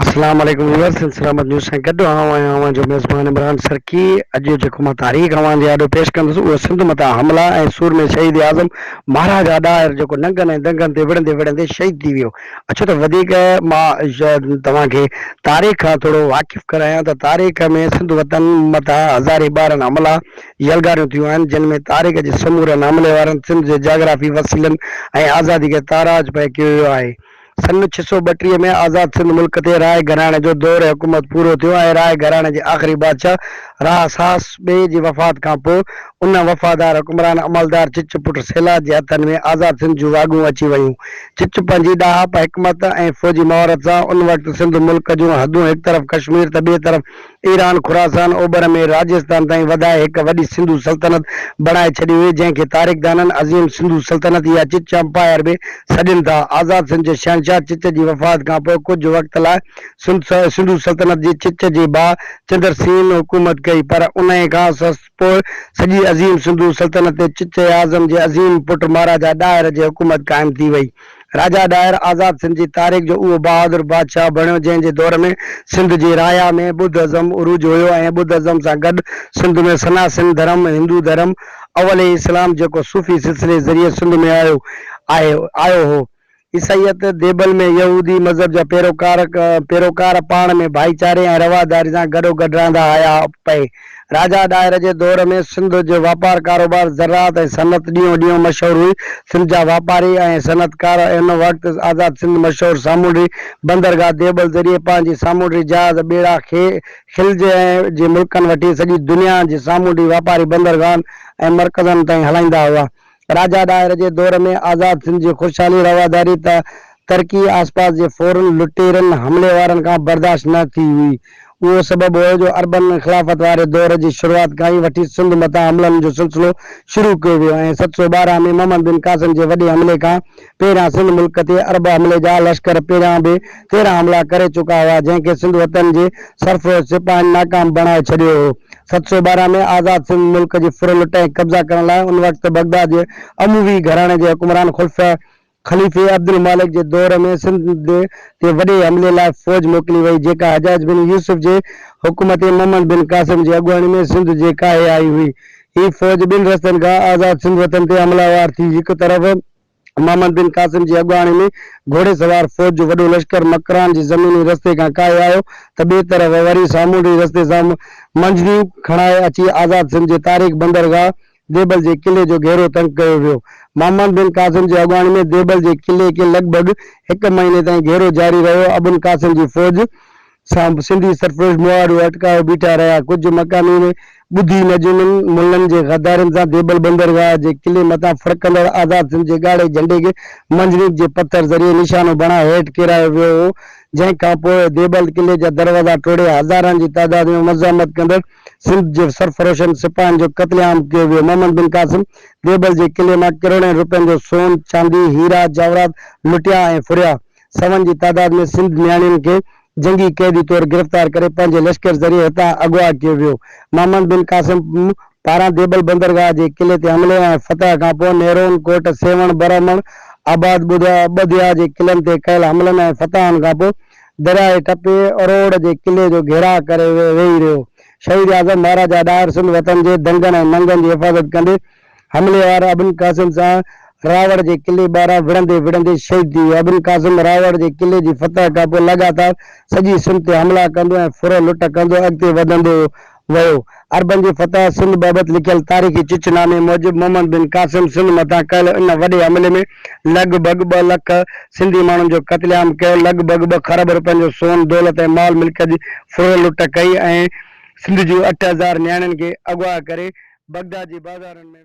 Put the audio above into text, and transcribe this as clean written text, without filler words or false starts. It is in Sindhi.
اسلام عليڪم ويورز سنڌ سلامت نيوز سان گڏ آئون آهيان اوهان جو ميزبان عمران سرڪي اڄ جيڪو مان تاريخ اوهان جي آڏو پيش ڪندس اهو سنڌ مٿان حملا ۽ سورمي شهيد اعظم مهاراجا ڏاهر جيڪو ننگن ۽ دنگن تي وڙهندي وڙهندي شهيد ٿي ويو اچو ته وڌيڪ مان توهان کي تاريخ کان ٿورو واقف ڪرايان ته تاريخ ۾ سنڌ وطن مٿان هزارين ٻارن حملا يلغاريون ٿيون آهن جن ۾ تاريخ جي سمورن حملي وارن سنڌ جي جاگرافي وسيلن ۽ آزادي کي تاراج پئي ڪيو ويو آهي. سن 632 ۾ آزاد سنڌ ملڪ تي راء گهراڻي جو دور حڪومت پورو ٿيو ۽ راء گهراڻي جي آخري بادشاهه راء ساس ٻئي جي وفات کان پوء ان وفادار حڪمران عملدار چچ پٽ سيلاد جي هٿن ۾ آزاد سنڌ جون واڳون اچي ويون. چچ پنهنجي ڏاهپ، حڪمت ۽ فوجي مهارت سان ان وقت سنڌ ملڪ جون حدون هڪ طرف ڪشمير ته ٻئي طرف ايران، خراسان، اوڀر ۾ راجستان تائين وڌائي هڪ وڏي سنڌو سلطنت بڻائي ڇڏي هئي، جنهن کي تاريخدانن عظيم سنڌو سلطنت يا چچ امپائر به سڏين ٿا. آزاد سنڌ جي شهنشاهه چچ جي وفات کان پوء ڪجهه وقت لاء سنڌو سلطنت جي چچ جي ڀاء چندر سين حڪومت ڪئي، پر انهيء کان پوء سڄي عظيم سنڌو سلطنت تي چچ اعظم جي عظيم پٽ مهاراجا ڏاهر جي حڪومت قائم ٿي وئي. راجا ڏاهر آزاد سنڌ جي تاريخ جو اهو بهادر بادشاهه بڻيو جنهن جي دور ۾ سنڌ جي رايا ۾ ٻڌ ازم عروج هيو ۽ ٻڌ ازم سان گڏ سنڌ ۾ سناسن ڌرم، هندو ڌرم، اول اسلام جيڪو صوفي سلسلي ذريعي سنڌ ۾ آيو آهي آيو هو. عيسائيت، ديبل ۾ يهودي مذهب جا پيروڪار پيروڪار پاڻ ۾ ڀائيچاري ۽ رواداري سان گڏوگڏ رهندا آيا پئي. راجا ڏاهر جي دور ۾ سنڌ جو واپار ڪاروبار، زراعت ۽ صنعت ڏينهون ڏينهن مشهور هئي. سنڌ جا واپاري ۽ صنعتڪار ان وقت آزاد سنڌ مشهور سامونڊي بندرگاهه ديبل ذريعي پنهنجي سامونڊي جهاز، ٻيڙا، خلج جي ملڪن وٺي سڄي دنيا جي سامونڊي واپاري بندرگاهن ۽ مرڪزن تائين هلائيندا هئا. راجا ڏاهر جي دور ۾ آزاد سنڌ جي خوشحالي، رواداري ته ترقي آسپاس جي ڦورن، لٽيرن، حملي وارن کان برداشت نه ٿي هئي. اهو سبب هيو جو عربن خلافت واري دور جي شروعات کان ئي وٺي سنڌ مٿان حملن جو سلسلو شروع ڪيو ويو ۽ 712 ۾ محمد بن قاسم جي وڏي حملي کان پهريان سنڌ ملڪ تي عرب حملي جا لشڪر پهريان به 13 حملا ڪري چڪا هئا جنهن کي سنڌ وطن جي سرفروش سپاهين ناڪام بڻائي ڇڏيو هو. 712 ۾ آزاد سنڌ ملڪ جي ڦر لٽ ۽ قبضا ڪرڻ لاء ان وقت بغداد جي اموي گهراڻي جي حڪمران خلفه خليفي عبدالمالڪ جي دور ۾ سنڌ تي وڏي حملي لاء فوج موڪلي وئي جيڪا حجاج بن يوسف جي حڪم تي محمد بن قاسم جي اڳواڻي ۾ سنڌ جي ڪاهي آئي هئي. هي فوج ٻن رستن کان آزاد سنڌ وطن تي حمله وار ٿي هڪ طرف محمد بن قاسم جي اڳواڻي ۾ گهوڙي سوار فوج جو وڏو لشڪر مڪران جي زميني رستي کان ڪاهي آيو ته ٻئي طرف وري سامونڊي رستي سان منجنيون کڻائي اچي آزاد سنڌ جي تاريخ بندرگاهه ديبل جي قلعي جو گهيرو تنگ ڪيو ويو. محمد بن قاسم جي اڳواڻي ۾ ديبل جي قلعي کي لڳ ڀڳ هڪ مهيني تائين گهيرو جاري رهيو. ابن قاسم جي فوج سان سنڌي سرفروش مهاڏو اٽڪايو بيٺا رهيا. ڪجهه مقامي ٻڌي نجومين ملن جي غدارين سان ديبل بندرگاهه جي قلعي مٿان ڦڙڪندڙ آزاد سنڌ جي ڳاڙهي جهنڊي کي منجنيق جي پٿر ذريعي نشانو بڻائي هيٺ ڪيرايو ويو هو، جنهن کان پوء ديبل قلعي جا دروازا ٽوڙي هزارن جي تعداد ۾ مزاحمت ڪندڙ سنڌ جي سرفروشن سپاهين جو قتل عام ڪيو ويو. محمد بن قاسم ديبل جي قلعي مان ڪروڙين روپين جو سون، چاندي، هيرا، جواهرات لٽيا ۽ ڦريا. سون جي تعداد ۾ سنڌ نياڻين کي جنگي قيدي طور گرفتار ڪري پنهنجي لشڪر ذريعي هتان اغوا ڪيو ويو. محمد بن قاسم پاران ديبل بندرگاهه جي قلعي تي حملي ۽ فتح کان پوء نيرون ڪوٽ، سيوهڻ، برهمڻ آباد، ٻڌيا جي قلعن تي ڪيل حملن ۽ فتحن کان پوء درياهه ٽپي اروڙ جي قلعي جو گهيراء ڪري ويهي رهيو. شهيد اعظم مهاراجا ڏاهر سنڌ وطن جي دنگن ۽ ننگن جي حفاظت ڪندي حملي آور ابن قاسم سان راوڙ جي قلعي ٻاهران وڙهندي وڙهندي شهيد ٿي ويو. ابن قاسم راوڙ جي قلعي جي فتح کان پوء لڳاتار سڄي سنڌ تي حملا ڪندو ۽ ڦر لٽ ڪندو اڳتي وڌندو ويو. عربن جي فتح سنڌ بابت لکيل تاريخي چچ نامي موجب محمد بن قاسم سنڌ مٿان ڪيل ان وڏي حملي ۾ لڳ ڀڳ ٻه لک سنڌي ماڻهن جو قتل عام ڪيو، لڳ ڀڳ ٻه کرب روپين جو سون، دولت ۽ مال ملڪيت جي ڦر لٽ ڪئي ۽ سنڌ جون 8000 نياڻين کي اغوا ڪري بغداد جي بازارن ۾.